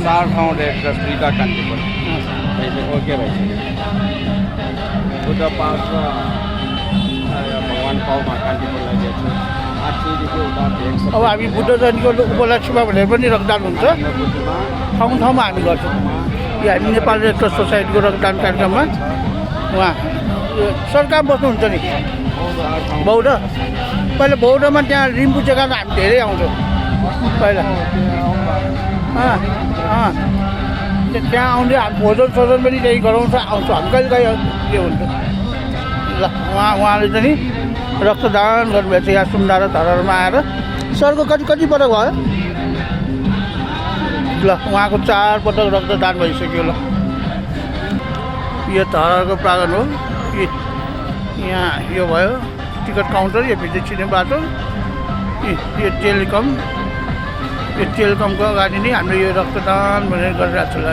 4 ठाउँ red cross 2टा Kantipur okay भइसक्यो Buddha park र भगवान् पाउमा कान्तिपुरलाई दिएको छ 800 उता भेट्छ अब हामी बुद्ध जयन्तीको उपलक्ष्यमा भनेर पनि रक्तदान हुन्छ ठाउँ ठाउँमा हामी गर्छौँ यो हामी नेपाल रेड क्रस सोसाइटीको रक्तदान कार्यक्रममा उहाँ सरकार बस्नुहुन्छ नि बौद्ध पहिला बौद्धमा त्यहाँ रिम्पू जग्गामा हामी धेरै आउँछौँ पहिला त्यहाँ आउँदै हामी भोजन सोजन पनि त्यही गराउँछ आउँछ हामी कहिले कहिले के हुन्छ ल उहाँले चाहिँ नि रक्तदान गर्नुभएको छ यहाँ सुन्दारा धरारमा आएर सरको कति पटक भयो ल उहाँको 4 पटक रक्तदान भइसक्यो ल यो धराको प्राङ्गण हो यहाँ यो भयो टिकट काउन्टर यो भित्र छिर्ने बाटो यो टेलिकमको अगाडि नै हामीले यो रक्तदान भनेर गरिरहेको छ ल